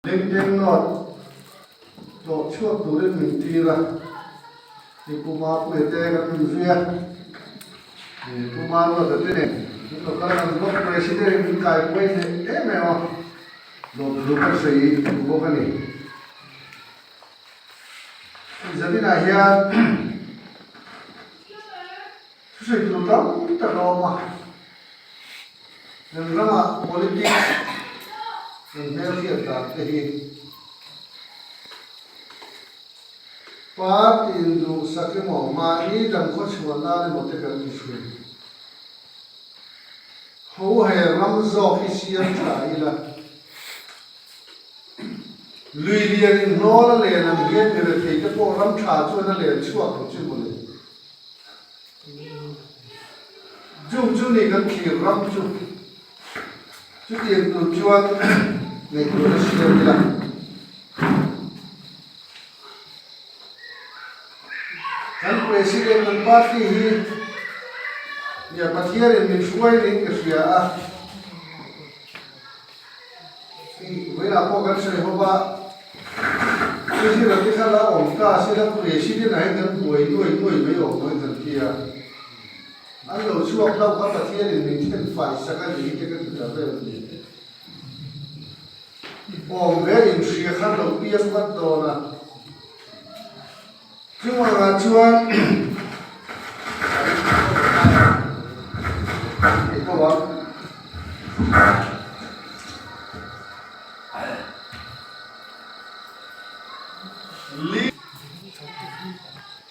LinkedIn note tlawh chhuak turin min tir a, i Pu Mapuia te kan min zui a, i Pu Maruata te nen min lo kal a, kan block president in min kaikuai hneh em em a, lawmthu kan sawi duh bawk a ni. Zaninah hian thusawi tur tam tak a awm a. Kan ramah politics kan hmelhriat dan te hi party induhsak emaw mahni dam khawchhuah nan emaw te kan ti thin. Ho he ram zawk hi siam tha ila. Lui lian in hnawl a len ang hian mi rethei te pawh ram tha chuan a len chhuak ang chu mawle. Chung chu ni kan thlir ram chu chutiang tur chuan ngaihtuahna siam ila. Kan President kan party hi nia Pathianin min hruai niin ka hria a. Vawiinah pawh kan sawi ho a, President te kha la awm ta se la President ah hian kan buai nuai nuai mai awm lo in kan ti a, an lo chhuak hlauh kha Pathianin min then fai sak a ni te ka ti ta vel a ni. Awm ve inhria khan lo piang vat dawn a. Chuvangah chuan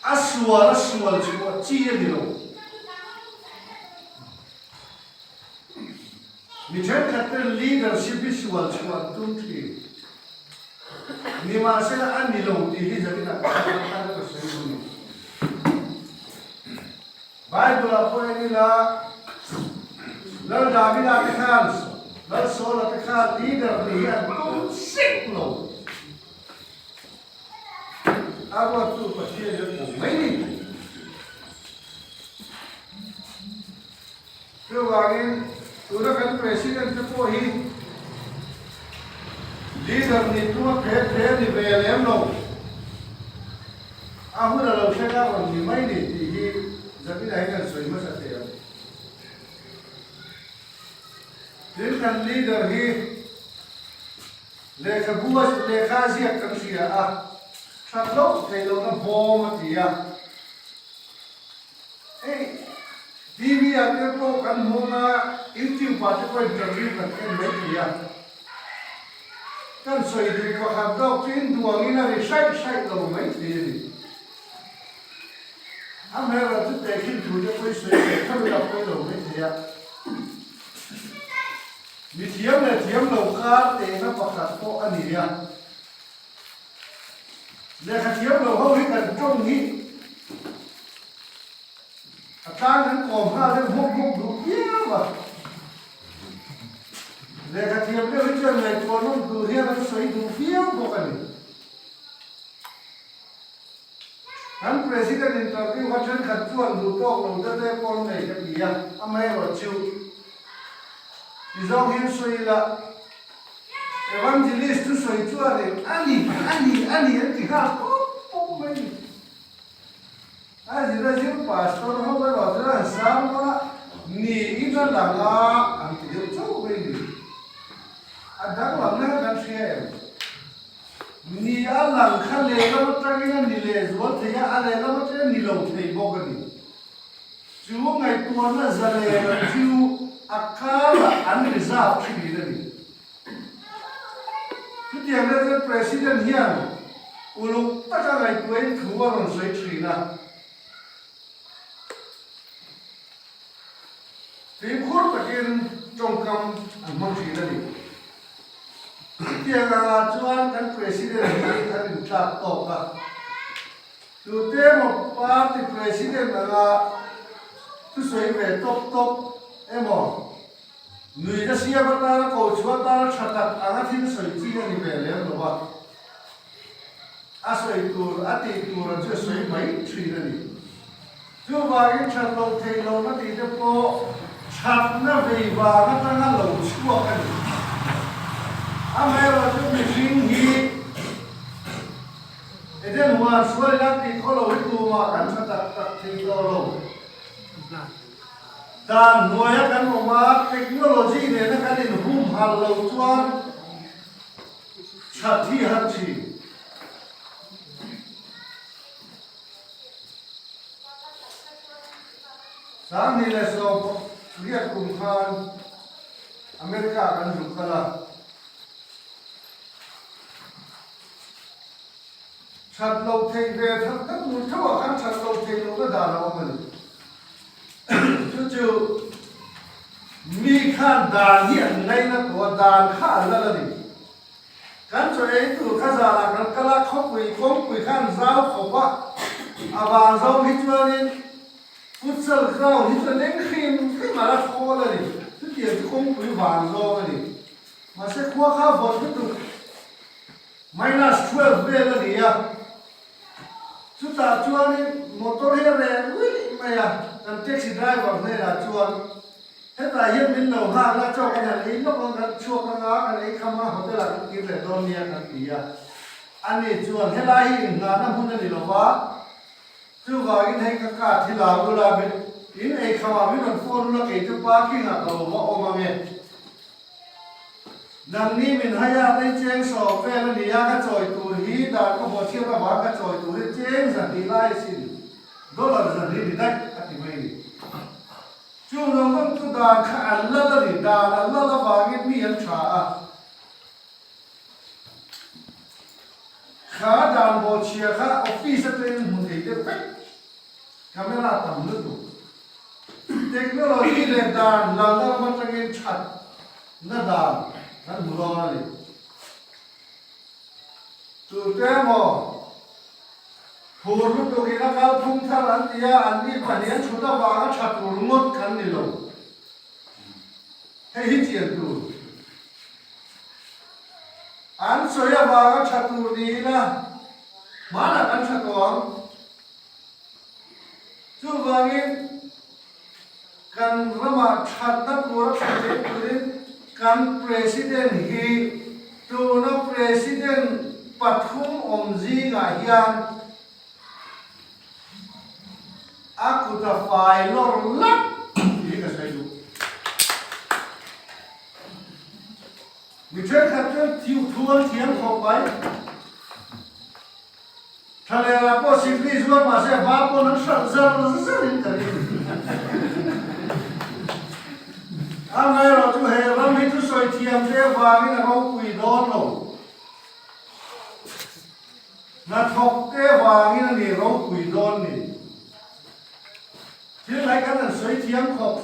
A sual a sual chhuah chi a ni lo. Mi thenkhat ten leadership hi sual chhuah an tum thin. Nimahsela a ni lo tih hi zanin ah ka hre a ka sawi duh ni. Bible ah pawh en ila Lal Davida te khan Lal Saula te khan leader nih hi an tum sek lo. A ruattu Pathian hi a kum mai ni. Chuvangin tuna kan President te pawh hi leader nih tuma phe phe ni ve lem lo, a hun a lo thleng a rawn ni mai ni tih hi Zamina hian kan sawi hmasa thei ang. Tin kan leader hi lehkhabu a lehkha a ziak kan hria a, that loh theih lohna bawm a ti a. Hei TV ah te pawh kan hmu anga YouTube ah te pawh interview kan en mai thei a. Kan sawi duh pakhat dawk chu in duh angin a ri hraih hraih lo mai thei a ni. Amaherawh chu tehkhin thu te pawh i sawi ve tho ila pawi lo mai thei a. Mi thiam leh thiam lo kar tehna pakhat pawh a ni a. Lehkha thiam lo ho hi kan tawng hi a tlang kan kawm nghal deuh hmawk hmawk duh viau a. Lehkha thiam deuh hi chuan ngaihtuah nawm tur hian an sawi duh viau bawk a ni. Kan President interview kha thenkhat chuan duh tawk lo te te pawh an nei ka ti a, amaherawhchu ti zawng hian sawi ila, Evangelist chu sawi chuanin a ni, a ni, a ni an ti nghal pawp pawp mai ni. A zir a zir pastor ho erawh chuan an sang dawn a, niin a lang a an ti deuh chauh mai ni. A danglamna kha kan hria em? Ni a lang kha lehlam atangin a ni lehzual thei a, a lehlam atangin a ni lo thei bawk a ni. Chu ngaihtuahna zalena chu a karah an reserve thin a ni. Chutiang leh chuan President hian uluk taka ngaihtuahin thu a rawn sawi thin a. Fimkhur takin tawngkam an hmang thin a ni. Chutiang angah chuan kan President hi a rintlak tawk a. Tute emaw party president anga thusawi ve tawp tawp emaw, nuihna siam atana ko chhuah atana tha tak anga thil sawi chi a ni ve lem lo a, a sawi tur a tih tur ang chu a sawi mai thin a ni. Chuvangin that loh theih lohna tih te pawh thatna vei vang atanga lo chhuak a ni. Amaherawhchu mihring hi Eden huan sual ila tih khaw lo hi tumah kan tha tak tak thei tawh lo. Dan hnuaia kan awm a, technology nena kan inhumhal lo chuan that hi har thin. 2018 kum khan America kan zuk kal a. That loh theih ve that tak tur theuhah khan that loh theih lohna dan a awm a ni. Chu chu mi khan dan hi an ngaina tawh a, dan kha an lal a ni. Kan chaw ei tur kha zanah kan kal a, khawpui kawngpui kha an zau khawp a, a vang zawng hi chuanin futsal ground hi chu an eng hrim hrim a la thawl a ni. Chutiang chu kawngpui vang zawng a ni. Mahse khua kha vawt lutuk minus 12 vel a ni a, chutah chuanin motor hi a reh ruih mai a, kan taxi driver hnenah chuan Hetah hian min lo nghak la, chaw kan han ei lawk ang, kan chhuak ang a, kan ei kham a, hotel ah kan kir leh dawn nia kan ti a. Ani chuan helai hi inhnahna hmun a ni lo va, chuvangin hei ka car thil a ula, min in ei kham ah min rawn phone ula, kei chu parking ah ka lo va awm ang e. Nangni min hai a, tei cheng sawm vel a ni a, ka chawi tur hi dan ka bawhchhiat avang ka chawi tur hi cheng 200 lai sin, dollar 200 ni daih a ti mai ni. Chu lawngawng chu dan kha an lal a ni, dan an lal avangin mi an tha a. Kha dan bawhchhia kha office atangin hmu thei deuh vek, camera tam lutuk. Technology leh dan lalna lam atangin that na dan kan hmu dawn a ni. Tute emaw? Phur lutuk in a kal phung thar an ti a, an ni pahnih an chhut avanga tha tur ngawt kan ni lo. Hei hi chian tur. An sawi avanga tha tur ni ila hmanah kan tha tawh ang. Chuvangin kan ramah thatna tura tha thei turin kan President hi tuna President pathum awm zingah hian a kut a fai lawr lap tih hi ka sawi duh. Mi thenkhat chuan thiu thu an thiam khawp mai. Thlalera pawh sikri zuar mahse a ba pawn an hralh zar zar in ka ring. Amaherawh chu he ram hi thusawi thiam te vangin a ropui dawn lo. Hnathawk te vangin a ni ropui dawn ni. Thil hai khan an sawi thiam khawp.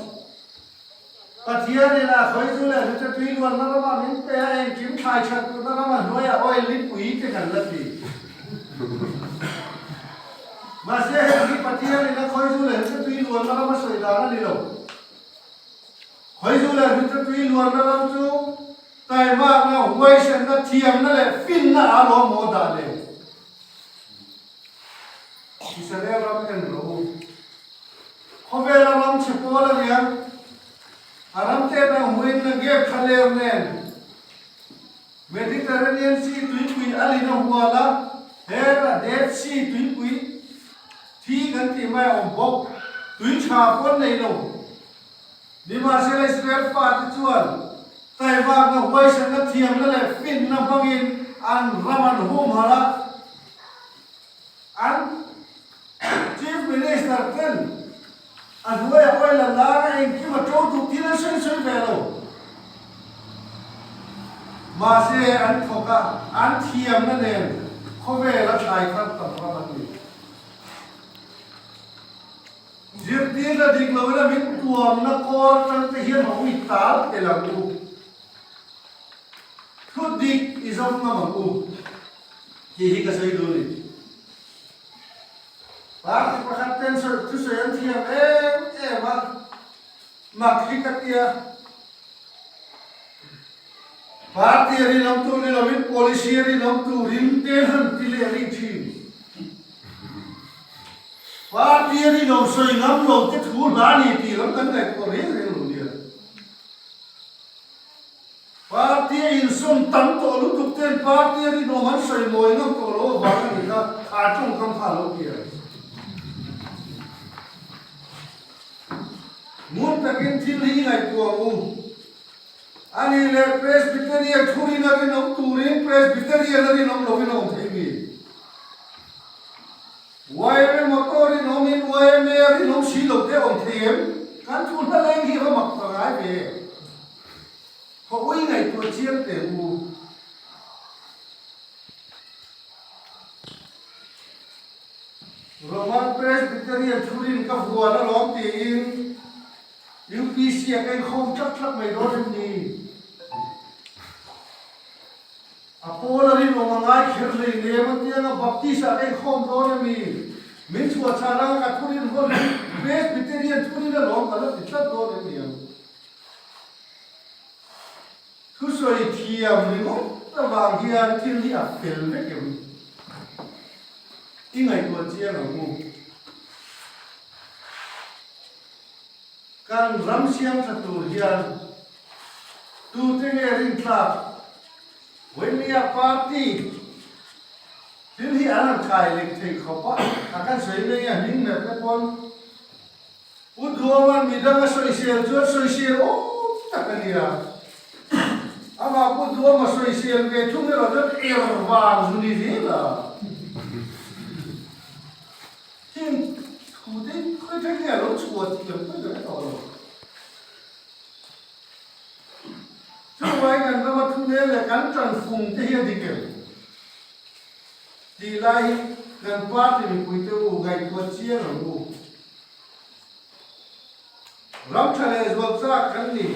Pathian in a khawi chu leh hnute tui luanna ramah min pe a, engkim thlai that duhna rama hnuaiah oil lipui te kan la ti. Mahse heng hi Pathian in a khawi chu leh hnute tui luanna rama sawi dan a ni lo. Khawi chu leh hnute tui luanna ram chu taimakna, huaisenna, thiamna leh finna a lawmawh dah le. Israel ram en rawh u. Khawvela ram chhe pawl a liam, a ram te dang huin na gap tha ler nen Mediterranean Sea tuipui a lin a hual a, heta Dead Sea tuipui thi kan tih mai a awm bawk, tui tha pawn nei lo. Nimahsela Israel fate chuan taivakna, huaisenna, thiamna leh finna hmangin an ram an humhalh a, An Chief Minister ten a hnuaia oil an lar a, engkim a to duh thil an sawi sawi ve lo. Mahse an thawk a, an thiamna nen khawvel a thlai thar tam ram an ni. Zirtirna dik loin a min tuamna kawr atang te hian ho i tal tel ang u. Thu dik i zawm ngam ang u. Tih hi ka sawi duh a ni. Party pakhat ten thusawi an thiam em em a, mak hi ka tia. Party a rinawm tur ni lovin policy a rinawm turin te han ti leh rih thin. Party a rinawm sawi ngam lo te thu hla ni tih lam kan ngaihtuah reng reng lo nia. Party. Party a insawn tam tawh lutuk ten party a rinawm an sawi mawi ngam tawh lo avang a nih kha kha tawngkam kha a lo pian. Ngun takin thil hi i ngaihtuah ang u. A nih leh Presbyterian thurin a rinawm turin Presbyterian a rinawm lovin a awm thei mi? Yma motor rinawmin yma a rinawm si lo te awm thei em? Kan thu hla leng hi va mak ta ngai ve. Khaw ui ngaihtuah chiang teh u. Roman Presbyterian thurin ka vuan alawm tiin UPC a ka inkhawm tlat tlat mai dawn em ni? A pawl a rinawm a ngai kher hlei nem a tianga Baptist ah ka inkhawm dawn em ni? Min chhuah chhan anga ka thurin hawn hi Presbyterian thurin alawm ka la ti tlat dawn em ni ang? Thusawi thiam ringawt avang hian thil hi a fel vek em? I ngaihtuah chiang ang u. Kan ram siam tha tur hian tute nge rintlak? Vawimia party thil hi an han kai lek thei khawp a, a kan sawi mai a hming mer te pawn Pu Duaman midang a sawisel chuan sawisel awm tak a nia. Amah Pu Duama sawisel ve thung erawh chuan er vang zu ni zel a. Heng thu te khawi thleng nge a lo chhuah tih ang pawi ka hre tawh lo. Chuvangin kan rama thu nel leh kan tanfung te hi a dik em? Tih lai hi kan party mipuite u ngaihtuah chiang ang u. Ram tha leh zual chak kan ni.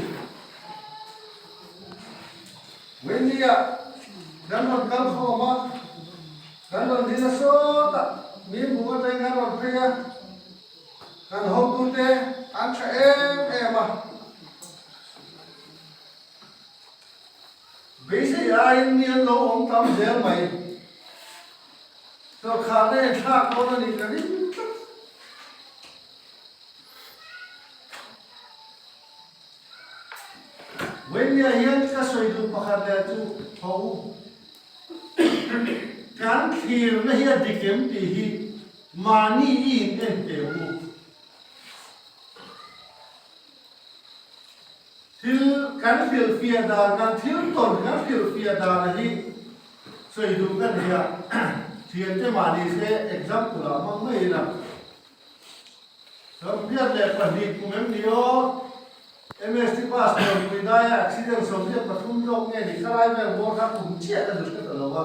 Wendy-ah kan rawn kal khawm a, kan rawn ding a sawt a, mi hmuh atangin kan rawn phei a, kan hotute an tha em em a. Beisei aiin mi an lo awm tam zel mai. Sawrkharna en thlak dawn a nih ka ring tlat. Vawinia hian ka sawi duh pakhat leh chu tho u. Kan thlirna hi a dik em tih hi mahni i in en teh u. Thil kan hrilhfiah dan, kan thil tawn kan hrilhfiah dana hi sawi duh ka nei a, thiante mahni se example ah hmang mai ila. 22 kum em ni aw, MST bus Lianpui daia accident 23 zawk nge ni khalai vel bawr kha kum chiah ka zu hre ta lo a.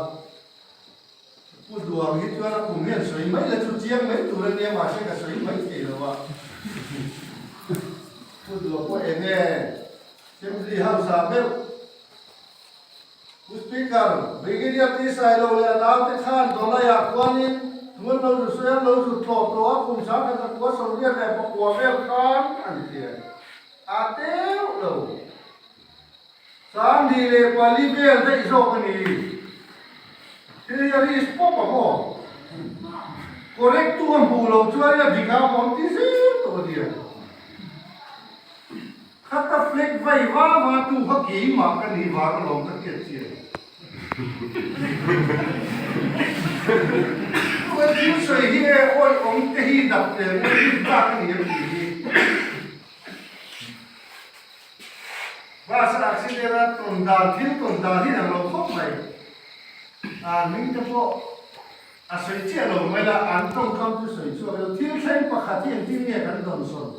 Pu Duang hi chuan a kum hian sawi mai la chu chiang mai tur a nia mahse ka sawi mai thei lo a. Pu Duang pawh eng nge Assembly House ah meuh Pu Speaker Brigadier T Sailo leh a naute khan Dawlaiah khuanin tuan lo zu sawi an lo zu tlawh tawh a kum 1989 vel khan an ti a teuh lo. 24 vel daih zawk a ni. Thil hi a risk pawp ang aw. Correct tu a hmuh loh chuan a dik a awm ti zel tawh a nia. Khata flag vai va va tu kha keimah ka nih vang alawm ka hriat chian. Chuan thil sawi hi e awi awm te hi dap tel nge rin tlak a ni em tih hi. Bus accident a tawn dan thil tawn dan hi ang lo khawp mai. An hming te pawh a sawi chiah lo mai la, an tawngkam chu sawi chhuak lo. Thil thleng pakhat hi engtin nge kan dawn sawn?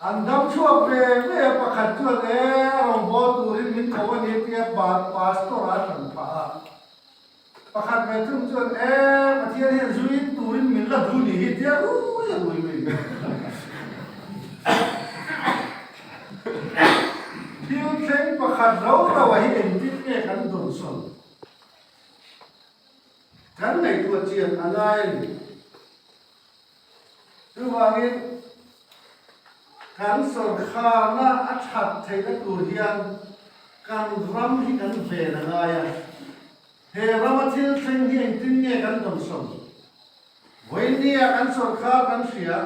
An dam chhuak ve ve a, pakhat chuan e a rawngbâwl turin min ko a ni tia pastor a tan phah a. Pakhat ve thung chuan, E, Pathian hian zu in turin min la duh ni hi tia rui a rui mai. Thil thleng pakhat ro ro a hi engtin nge kan dawnsawn? Kan ngaihtuah chian a ngai a ni. Chuvangin, kan sawrkharna a that theihna tur hian kan ram hi kan ven a ngai a. He rama thil thleng hi engtin nge kan dawnsawm? Vawinia kan sawrkar kan hria.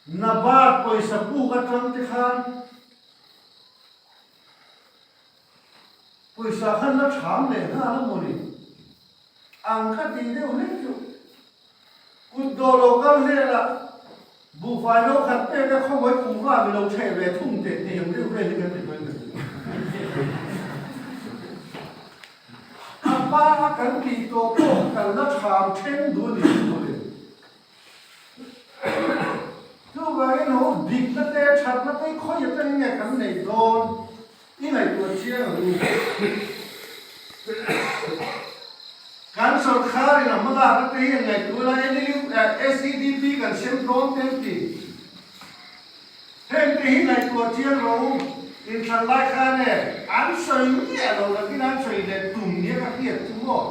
Nabat pawisa puk atang te khan. Pawisa khan la ṭham leh nghal a maw ni? Ang kha tih deuh hlek chu. Kut dawh lo kal hlela buhfai lo khat pek a khawngawi kuhva mi lo ṭheh ve thung teh tih ang deuh vel hi kan ti dawn ka ti. A pa a kan tih tawh pawh kan la ṭham ṭhen duh a ni chu maw le. Chuvangin ho dikna te ṭhatna te khawi atangin nge kan neih dawn i ngaihtuah chiang ang u. Kan sawrkharin a hmalakna te hi an ngaihtuah la, SEDP kan sem dawn te an ti. Heng te hi ngaihtuah chiang rawh u, inthlan lai khan e an sawi miah lo nakin an sawi leh tum nia ka hriat chu maw.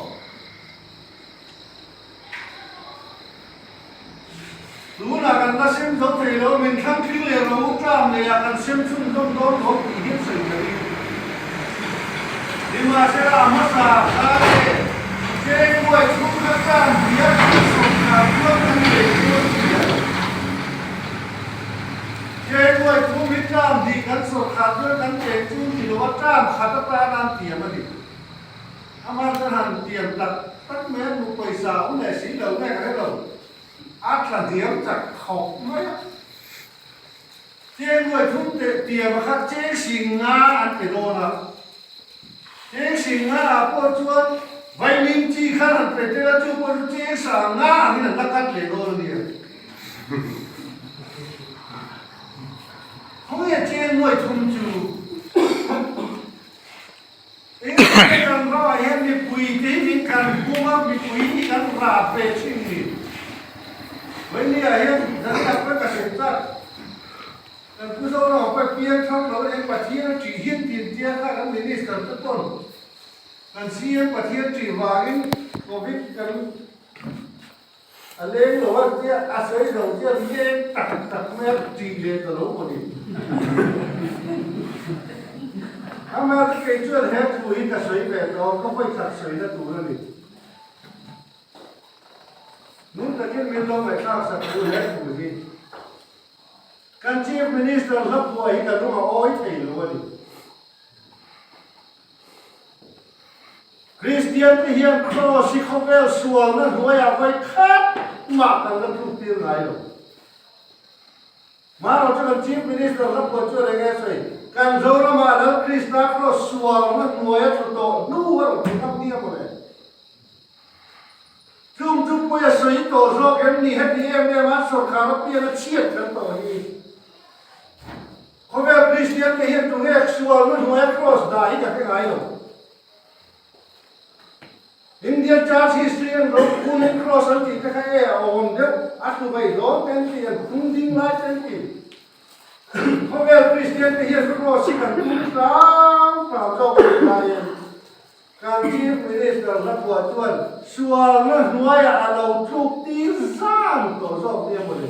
Tunah kan la sem zo thei lo, min thlang tling leh rawh u, tlam leiah kan sem chhunzawm dawn lo tih hian sawi ka ring. Nimahsela a hmasa kha le Chengbuai chhung kha tlam hria kan sawmkar chuan kan nei dawn tia. Chengbuai chhung hi tlam hnih kan sawrkhar chuan kan cheng chu ni lo a, tlam khat atan an tiam a ni. Amah ka han tiam tak tak mai a, nu pawisa awm leh si lo nge ka hre lo, a tla diam chak khawp mai a. Cheng nuai thum teh tiam a kha cheng sing nga an pe dawn a, cheng sing nga ah pawh chuan vaimim chi khan han pe tel a, chu pawh chu cheng sang nga angin an la cut leh dawn a nia. Khawnge cheng nuai thum chu? Engtin kan ramah hian mipui te hi min kan bum a, mipui hi kan rap ve thin ni. Vawinia hian Daniel pawh ka hrilh tlat, kan Pu Zoramah pawh piang thar lo eng Pathian a ṭih hian tin tia kha kan Minister te pawn kan CM Pathian ṭih vangin Covid kan A leng lo a tia a sawi lo chian leng tak tak mai a ṭih leh ta lo maw ni. Amah chu kei chuan he thu hi ka sawi ve tawh, ka hawi khat sawina tur a ni. Nung takin min lo ngaihthlak sak thu he thu hi. Kan Chief Minister hla phuah hi ka lung a awi thei lo a ni. Kristian te hian Kraws hi khawvel sualna hnuaiah vawi khat mah kan la tluk tir ngai lo. Hmanraw chu kan Chief Minister hla phuah chuan eng nge sawi, Kan Zoramah Lal Krista Kraws sualna hnuaia tlu tawh hnu a rawn ti ngam nia maw le? Chung chu puia sawi tawh zawk em ni heti em em a sawrkhar apiang a chhiat kher tawh hi. Khawvel Kristian te hian tunge sualna hnuaia cross dah hi ka hre ngai lo. Indian Church history an ro khunin cross an tih te kha e a awm deuh, a hlu vei hlawm te an ti, an phung ding lai te an ti. Khawvel Kristian te hian cross hi kan tum tlang tlang zawk a ni laiin Kan Chief Minister Hlapua chuan sualna hnuaiah a lo tluk tir zan tawh zawk nia mawle.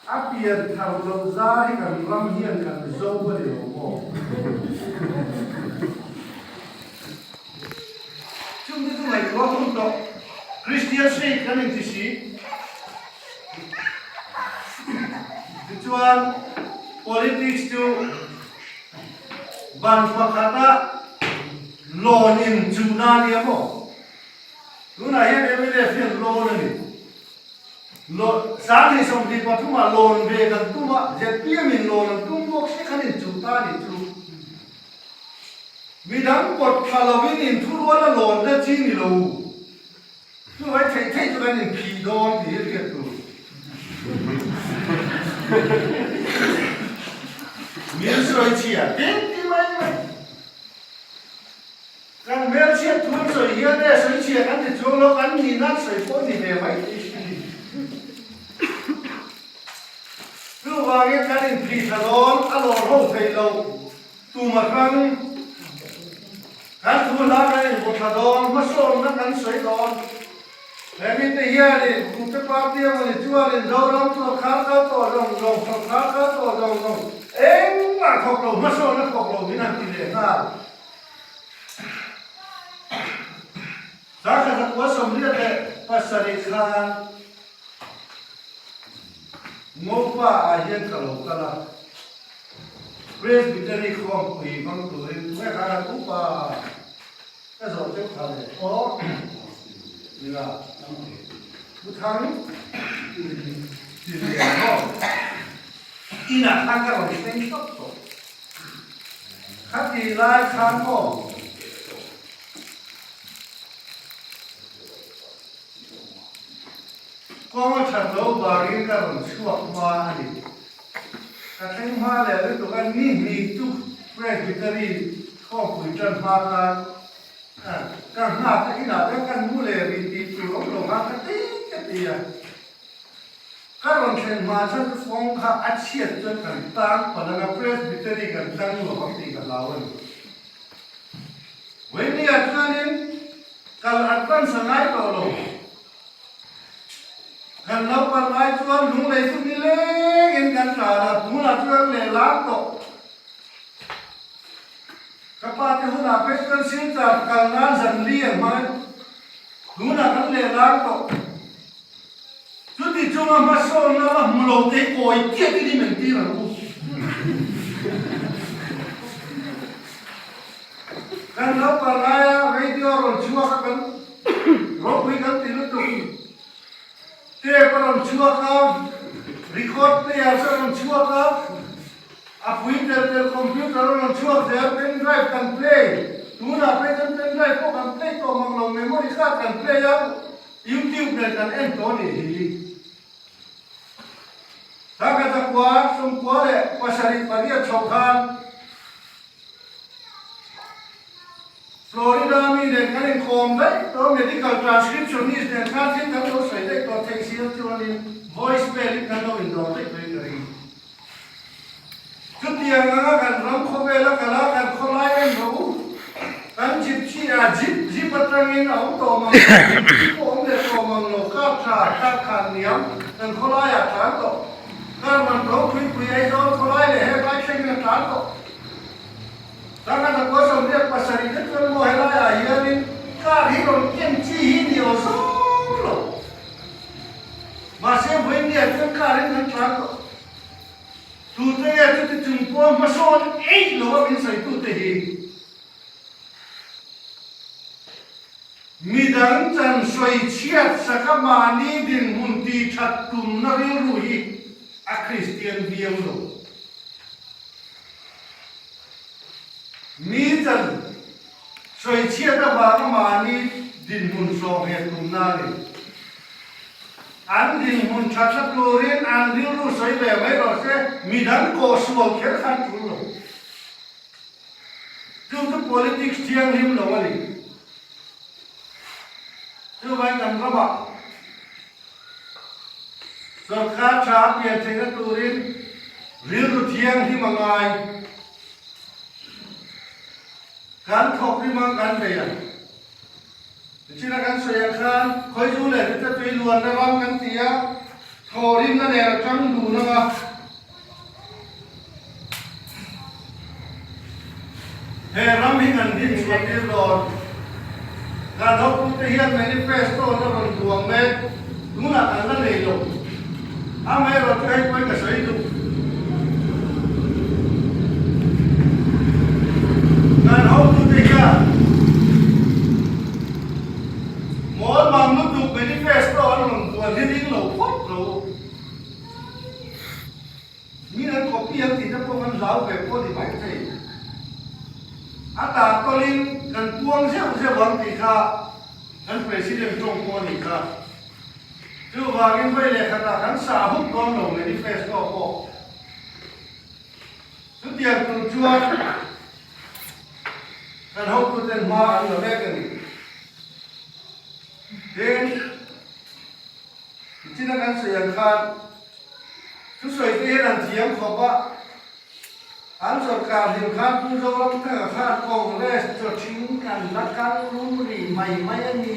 A pian thar loh zar hi kan ram hian kan zo a ni lo maw? Chungte chu ngaihtuah hun tawh Christian state kan inti si. Tichuan politics chu ban pakhata loan in chuhna a nia maw? Tunah hian mnf hian loan a ni. Loan 2023 ah loan ve kan tum a, zpm in loan an tum bawk se khan in chuh ta a nih chu. Midang pawt thla lovin inthuruala loan na chi ni lo. Chuvai theih theih chu kan inphih dawn tih hi hriat tur. Min sawi chhia tin ti mai mai. Kan hmelchhiat thu an sawi hian e sawi chhia kan ti chuang lo, kan nihna an sawi pawh ni ve mai tih hi a ni. Chuvangin kan inphih thla dawn, a lawr ho theih loh. Tuma hrang kan thu hla kan invaw thla dawn, hmasawnna kan sawi dawn. He mite hianin Kute Party emawni chuanin Zoram sawrkhar kal tawh zawng zawng, sawrkhar kal tawh zawng zawng engmah thawk lo, hmasawnna thawk lo min han ti leh nghal. 1977 khan Ngopa ah hian ka lo kal a. Presbytery khawmpui hmang turin tunge kha kan upa ka zawh teuh kha le aw nila Buthang ti lian maw inah khan ka rawn thleng thlap tawh khati lai khan maw. Kawng a that loh vangin ka rawn chhuak hma a ni. Ka thleng hma leh lutuk a, ni hnih chu Presbytery khawmpui tan hma khan ka nghak a, inah te kan mu leh rih tih tur awm lo khan ka ti ka ti a. Ka rawn thlen hma chuan ka kawng kha a chhiat chuan kan tang palh anga Presbytery kan tlang lo ang tih ka hlau a ni. Vawinia chuanin kal advance a ngai tawh lo. Kan naupang ngai chuan lunglei chu nilengin kan tlan a, tunah chuan lehlam tawh. Ka pa te hunah phei chuan Silchar kal nan zan li a hmang e, tunah kan lehlam tawh. Chuti chunga hmasawnna la hmu lo te hi kawi tiat in i mentir ang u. Kan naupang laia radio rawn chhuak a kan ropui kan ti lutuk. Tape a rawn chhuak a, record players a rawn chhuak a, a pui tel tel computer a rawn chhuak zel, pen drive kan play. Tunah phei chuan pen drive pawh kan play tawh mang lo, memory card kan play a, YouTube nen kan en tawh a nih hi. Thangka zakua, 98 chho khan Florida mi nen kan inkawm daih tawh, medical transcriptionist nen khan thil kan lo sawi daih tawh theih si a chuanin voice mail in kan lo indawr daih tawhin ka ring. Chutiang anga kan ram khawvela kal a, kan khawlai en rawh u. Kan gypsy a jeep jeep atangin a awm tawh mang lo, gypsy pawh awm leh tawh mang lo, car tha, car khan niam kan khawlaiah tlan tawh. Car man to Puipui Aizawl khawlai leh helai thlengin a tlan tawh. Tanga zakua 87 te chuan maw helaiah hianin car hi rawn ken chi hi ni aw zawng lo. Mahse vawinia chuan car in kan tlan tawh. Tute nge chuti chung pawh hmasawn eih lo a min sawitute hi midang chan sawi chhiat saka mahni dinhmun tih that tumna rilru hi a Kristian viau lo. Mi chan sawi chhiat avanga mahni dinhmun sawhnghet tumna a ni. An dinhmun thatna turin an rilru sawi ve mai rawh se, midang kawh sual kher khan tul lo. Chu chu politics thianghlim lo a ni. Chuvangin kan ramah Sorkar tha a pian theihna turin rilru thianghlim a ngai. Kan thawk rim ang kan bei ang. Nichina kan sawi ang khan Khawizu leh Hrita tui luanna ram kan ti a, thaw rimna nen a tang dun ang a. He ram hi kan din chhuah tir dawn. Kan hotute hian manifesto an rawn duang mek. Tunah kan la nei lo. Amaherawh chu hei pawhin ka sawi duh. Kan hotute hian mawl mang lutuk manifesto an rawn duan hi ring lo phawt lo. Mi an copy ang tih te pawh kan hlau ve pawh ni mai thei. A tan tawlin kan puang zeuh zeuh ang tih kha kan President tawng pawh a nih kha. Chuvangin vawi leh khatah kan sah hup dawn lo manifesto pawh. Chutiang tur chuan kan hotuten hma an la mek a ni. Tin, Nichina kan sawi ang khan thusawi te hian an thiam khawp a, an sawrkar hlim khan Pu Zoramthanga khan Congress chaw thing kan la kal lum rih mai mai a ni.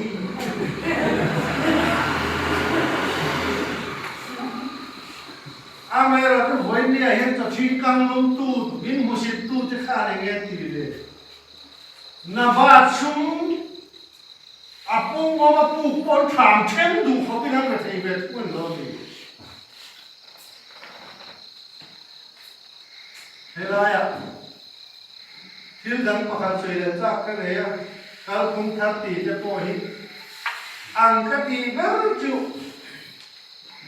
Amaherawhchu vawinia hian chaw thing kang lum tu, min hmusit tu te khan eng nge ti le? Nava chung A pung awm a puk pawn thlam then duh khawpin an rethei ve thung an lo ni. Helaiah thil dang pakhat sawi leh chak ka nei a, kalphung thar tih te pawh hi ang ka tih ber chu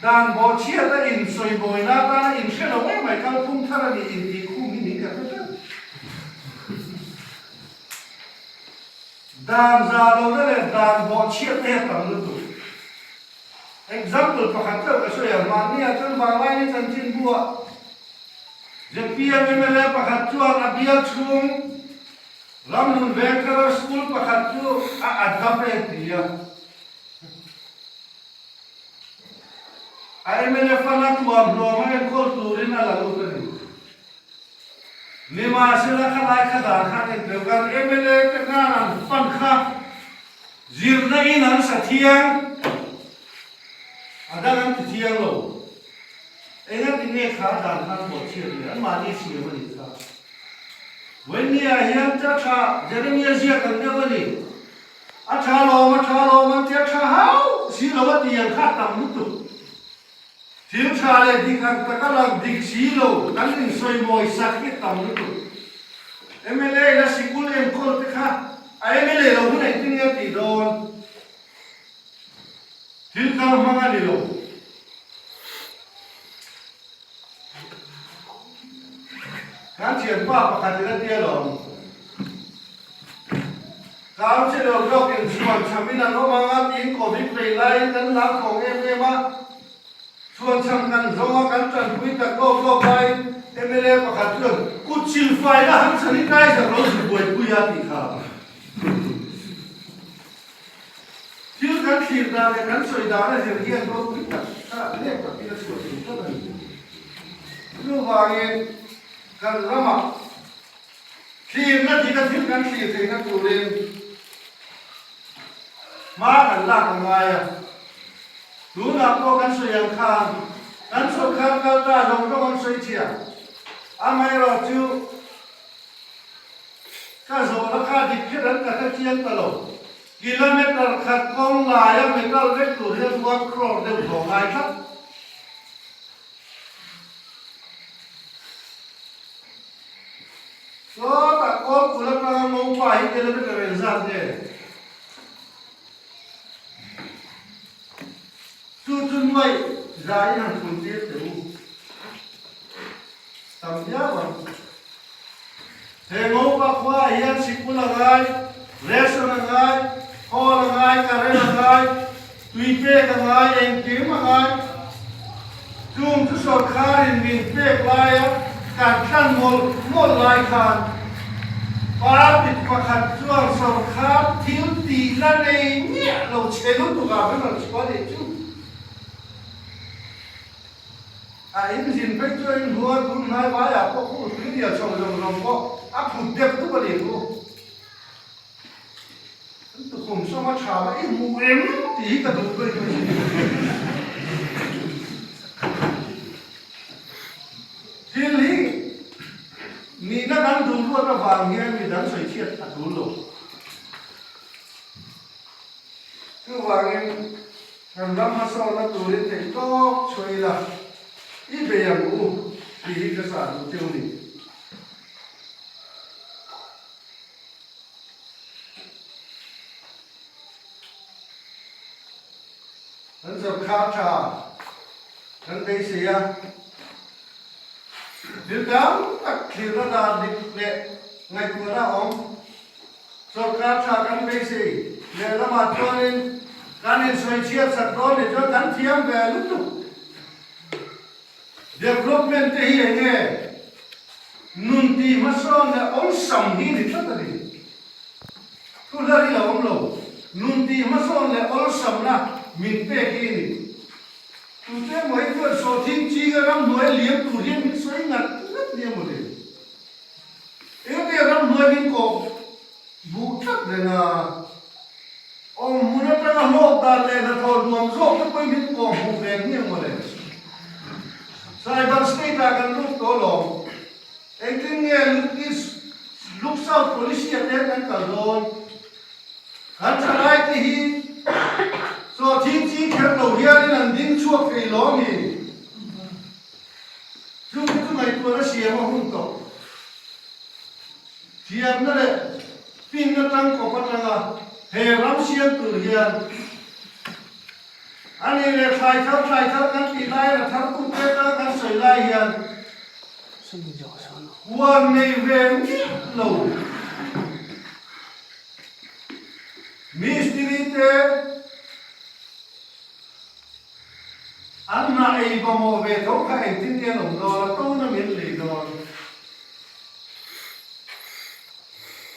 dan bawhchhiat a insawi mawina atana inhre lo em mai kalphung thar a nih intih khum hi ning ka hre tlat. Dan za lohna leh dan bawhchhiat te hi a tam lutuk. Example pakhat chauh ka sawi ang, mahni ah chuan Vanglaini chanchinbu ah zpm mla pakhat chuan a bial chhung Ramhlun Vengthar School pakhat chu a adopt e ti a. A mla fund a tuam hlawm a enkawl turin a la lut a ni. Nimahsela khalai kha dan khan en teuh kan mla te khan an fund kha Zirna in an sa thiang, a dang an ti thiang lo. Engati nge kha dan khan pawh chhiat leh an mahni siam a nih kha. Wendy-ah hian cha tha Jeremia ziak ang deuh a ni. A tha lawm, a tha lawm an ti a tha hauh si lo a ti ang kha a tam lutuk. Thil tha leh dik ang taka lang dik si lo kan insawimawi sak hi a tam lutuk. Mla in a sikul enkawl te kha a mla lo hun engtin nge a tih dawn? Thil kal hmang a ni lo. Kan thianpa pakhat in a tia lawm. Kau che lo zawk in chhuan chham in an awm ang a tiin Covid vei laiin kan lam thawng em em a, chhuan chham kan zawng a kan tanpui tak lawk lawk laiin mla pakhat chuan kut chil fai la han sanitizer lo zir buaipui a tih kha thil kan thlir dan leh kan sawi dan a zir hian ropui tak kha lek takin a chhuah thei tlat a ni. Chuvangin kan ramah Thlirna dik a thil kan thlir theihna turin hma kan lak a ngai a. Tunah pawh kan sawi ang khan kan sawrkar kal ta zawng zawng an sawi chhia. Amaherawh chu ka zawhna kha dik kher an ka hre chiang ta lo. Kilometer khat kawng laia metal vek tur hian one crore deuh hlawh ngai tlat. Sawtah kawlpul atanga Ngopa hi kilometer engzat nge? Chu chu nuai zaiin han phun tir teh u. Tam viau ang. He Ngopa khuaah hian sikul a ngai, ration a ngai, khawl a ngai, current a ngai, tui pek a ngai, engkim a ngai. Chung chu sawrkharin min pek laia kan thlan mawlh mawlh lai khan party pakhat chuan sawrkhar thil tih la nei miah lo che lutuk ah min rawn chhuah leh chu. A inzin phei chuan in hnuai bul hnai vaiah pawh khu tui lian chho zawng zawng pawh a phut deuh dup a ni khu. An tukhum sawm a tha va i hmu em tih hi ka duh daih mai. Thil hi nihna kan duh luat avang hian midang sawi chhiat a tul lo. Chuvangin kan ram hmasawnna turin theih tawk chhuah ila i bei ang u tih hi ka sah duh cheu ni. Kan sawrkhar tha kan beisei a, thil tam tak thlirna dan dik leh ngaihtuahna a awm. Sawrkhar tha kan beisei lehlamah chuanin kan insawichhiat sak dawn nih chuan kan thiam ve lutuk. Development te hi eng nge? Nun tih hmasawn leh awlsam hi ni tlat a ni. Thu hlar hi lo awm lo. Nun tih hmasawn leh awlsamna min pek hi a ni. Tute emaw hi chuan sawhthing chinga ramhnuai liam tur hian min sawi ngat ngat nia maw le. Engati ramhnuai min kawh buh tlat reng a? Awm hmun atanga hlawk dan leh hnathawh nuam zawk te pawhin min kawh hmuh ve nge maw le? Cyber state ah kan lut tawh lawm. Engtin nge look east, look south policy ah te kan kal dawn? Kan thalai te hi sawhthing ching kher lo hianin an ding chhuak thei lawm hi. Chung te chu ngaihtuahna siam a hun tawh. Thiamna leh finna tangkawp atanga he ram siam tur hian a ni leh thlai thar thlai thar kan tih lai a thar tu te atanga kan sawi lai hian huan nei ve miah lo mistiri te An hna ei va maw ve tho kha engtin nge an awm dawn a, to na min lei dawn.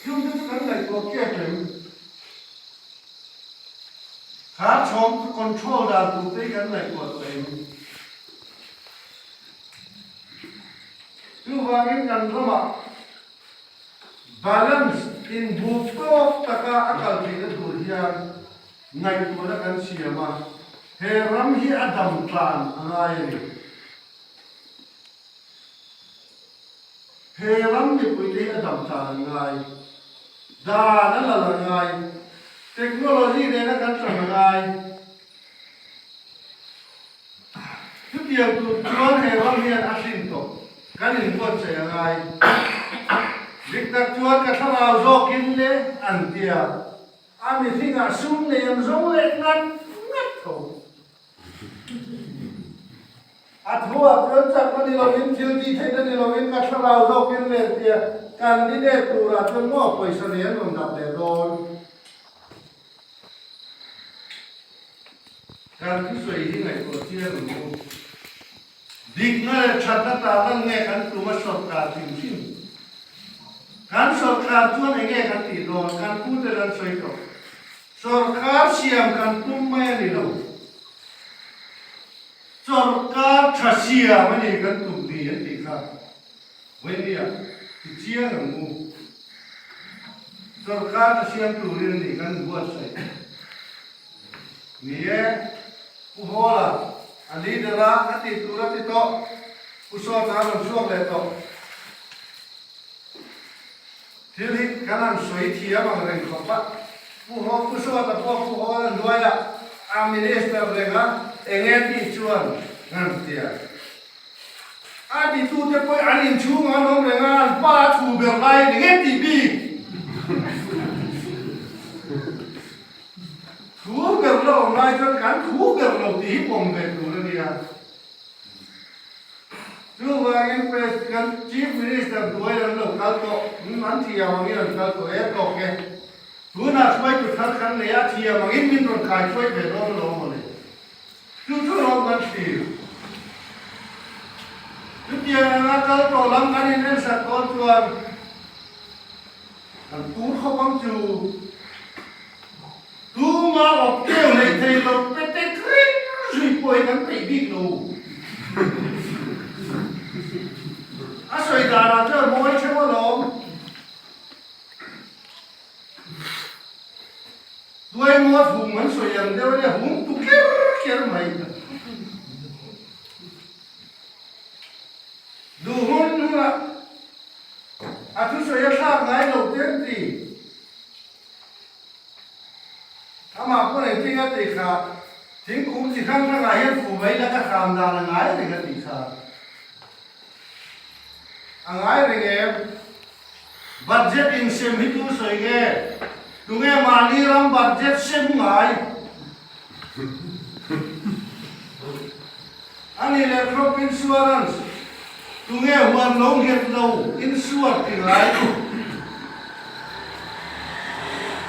Chung te chu kan ngaihtuah kep em? Kha chhawm chu control dan tur te hi kan ngaihtuah tawh em? Chuvangin kan ramah balance inbuk tawk taka a kal theihna tur hian Ngaihtuahna kan siam a, he ram hi a dam tlan a ngai a ni. He ram mipuite hi a dam tlan an ngai. Dan a lal a ngai. Technology nena kan tan a ngai. Chutiang tur chuan he ram hian a hrin tawh. Kan inbuatsaih a ngai. Dik tak chuan ka thlarau zawkin le an tia. A mihringah sum nei an zawng leh ngat ngat tho. A thuah chuan chakna ni lovin, thil tih theihna ni lovin ka thlarau zawkin leh tia candidate turah chuan maw pawisa nei an rawn dap leh dawn. Kan thusawi hi ngaihtuah chiang ang u. Dikna leh thatna tarlan nge kan tum a sawrkar hrim hrim? Kan sawrkar chuan eng nge kan tih dawn? Kan pute an sawi tawh. Sawrkar siam kan tum mai a ni lo. Sawrkar tha siam a ni kan tum ni an tih kha. Vawinia ti chiang ang u. Sawrkar tha siam turin a ni kan buatsaih. Ni e, Pu Hawla, a leader a, a tih tur a ti tawh. Pu Sawta a rawn chhuak leh tawh. Thil hi kan han sawi thiam ang reng khawp a. Pu Haw, Pu Sawta pawh Pu Hawla hnuaiah a minister reng a, eng nge tih chuan ngan tia. A titute pawh an inchhungah an awm reng a, an pa a thu ber laiin eng nge tih bik? Thu ber lo awm lai chuan kan thu ber lo tih hi pawm ve tur a nia. Chuvangin President, Chief Minister hnuai an lo kal tawh, an thiam angin an kal tawh e tawk e. Tunah hruaitu thar kan nei a, thiam angin min rawn khai hruai ve dawn alawm mawle. Chu chu rawng kan thlir. Chutiang anga kal tawh lam kan inensak dawn chuan kan tur khawp ang chu. Tuma awp keu lei thei lo petek reng zui pawh hi kan peih bik lo. A sawi danah chuan mawi theuh alawm. Tuaimawt hum an sawi ang deuh ania hum tu ker ker mai. Duh hun hunah a thusawi a thlak ngai lo te an ti. Amah pawh nei thing a tih kha thingkung chi hrang hrangah hian fu mai la ka hram dan a ngai reng a tih kha. A ngai reng em? Budget insem hi tu sawi nge? Tunge mahni ram budget sem ngai? A nih leh crop insurance, tunge huan lo nghet lo insure ti ngai?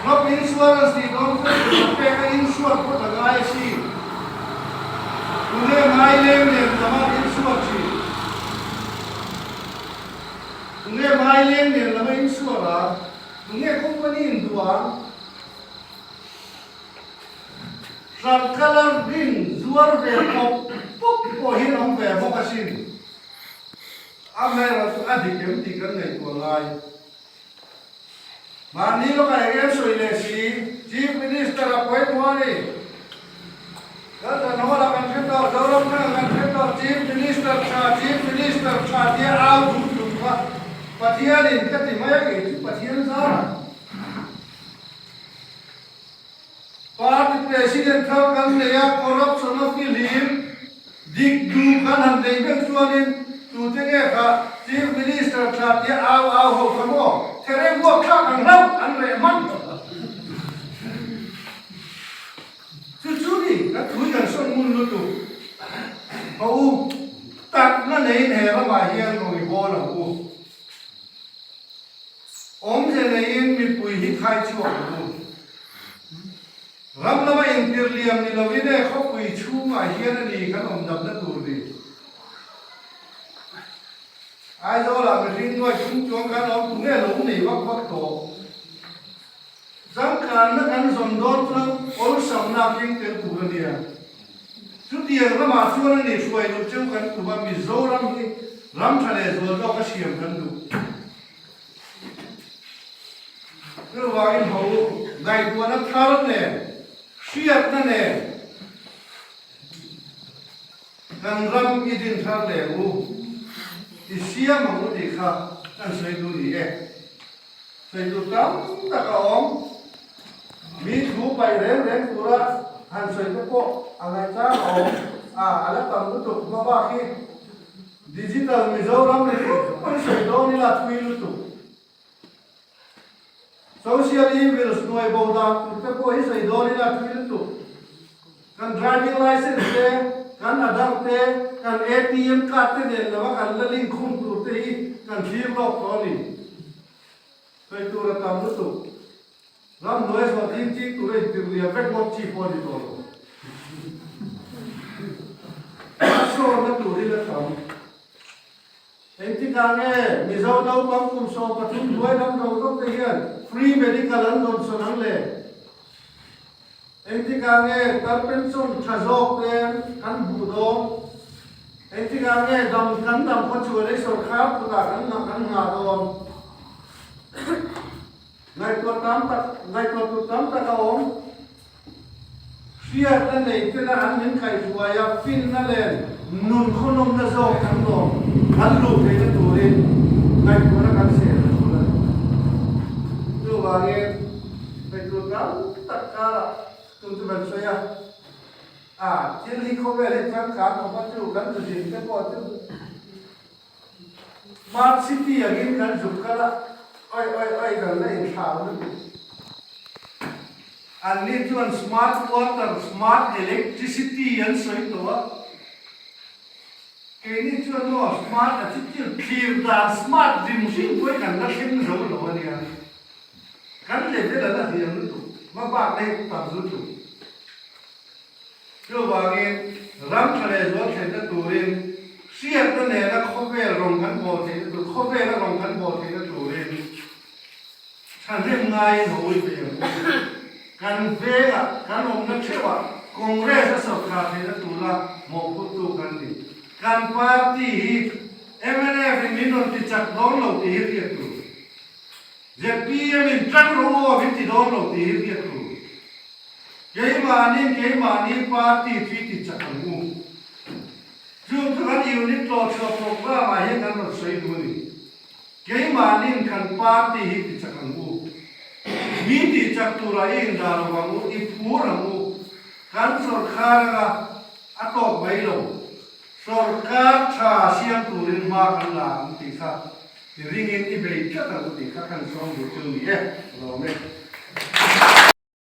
Crop insurance tih dawn chuan pawisa pek a insure phawt a ngai a si. Tunge ngai leng nen lama insure thin? Tunge mai leng nen lama insure a? Tunge company in duh ang? Hrang colour rin zuar ve pawp pawp pawh hi an awm ve bawk asin. Amaherawhchu a dik em tih kan ngaihtuah ngai. Mahni lawkah eng em sawi leh si, Chief Minister a pawimawh a ni. Laltan Hall-ah kan hre tawh, Zoram Thangah kan hre tawh, Chief Minister tha, Chief Minister tha tia au dum dum kha Pathianin ka ti mai a kei chu Pathian zarah. Party President thar kan nei a, corruption a fihlim dik duh kan han neih meuh chuanin tute nge kha Chief Minister. Minister tha tia au au ho kha maw thereng vuak thlak ang hlauh an reh hman. Chu chu ni kan thui kan sawn ngun lutuk. Ho u, takna neiin he ramah hian rawn i bawl ang u. Awmze neiin mipui hi khai chhuak ang u. Ram lama intir liam ni lovin e khawpui chhungah hian a ni kan awm damna tur ni. Aizawlah mihring nuai chung chuang kan awm tu nge lo nei vak vak tawh. Changkanna kan zawn dawn chuan awlsamna a keng tel tur a nia. Chutiang ramah chuan a ni hruai duh cheu kan tum a, Mizoram hi ram tha leh zual zawk a siam kan duh. Chuvangin ho ngaihtuahna thar nen, hriatna nen kan ram i din thar leh u, i siam ang u tih kha kan sawi duh ni e. Sawi tur tam tak a awm. Mi thu paih reng reng tura han sawi te pawh a ngaihchang a awm a, a la tam lutuk hma bak hi. Digital Mizoram ringawt pawn sawi dawn ila thui lutuk. Social evils hnuai bo dan tur te pawh hi sawi dawn ila thui lutuk. Kan driving license te, kan Aadhaar te, kan ATM card te nen lova kan la link khum tur te hi kan thlir lawk tawh a ni. Sawi tur a tam lutuk. Ram hnuai zawh ding ching tura intirhliam vek ngawt chi pawh a ni tawh lo. A sawnna tur hi la tam. Engtikah nge Mizo naupang kum 13 hnuai lam zawng zawng te hian free medical an dawn sawn ang le? Engtikah nge tar pension tha zawk te kan hmuh dawn? Engtikah nge dam kan dam khaw chuan ei sawrkhar kutah kan kan nghah dawn? Ngaihtuah tam tak, ngaihtuah tur tam tak a awm. Hriatna nei tena an min kaihhruai a, finna leh nun khawnawmna zawk kan lawm, kan luh theihna turin ngaihtuahna kan siam ta tur a ni. Chuvangin, ngaihtuah tam tak karah tum chu kan sawi a, a thil hi khawvel hi changkang khawp a chu kan zin te pawh chu Smart city angin kan zuk kal a, oi oi oi kan la inthlau lutuk. Anni chuan smart water, smart electricity an sawi tawh a, keini chuan maw smart a chi thil thlir dan smart hrim hrim pawh hi kan la thleng zo lo a nia. Kan level a la hliam lutuk, hmabak leh tam lutuk. Chuvangin, ram tha leh zual thlenna turin, hriatna nena khawvel rawng kan bawl theihna tur, khawvela rawng kan bawl theihna turin thahnem ngaiin hawi ve ang u. Kan vengah, kan awmna theuhah Congress a sawrkar theihna tura mawhphurtu kan ni. Kan party hi mnf in min rawn ti chak dawn lo tih hi hriat tur. Zpm in tang rawh u aw min ti dawn lo tih hi hriat tur. Keimahni keimahni party chu i ti chak ang u. Chung chu kan unit tlawhchhuah programme ah hian kan rawn sawi duh a ni. Keimahnin kan party hi ti chak ang u. Mi ti chak turah i indah lo ang u, i phur ang u. Kan sawrkhar anga a tawk mai lo. Sawrkar tha siam turin hma kan la ang tih kha i ringin i bei tlat ang u tih kha kan sawm duh chu ni e, lawm e.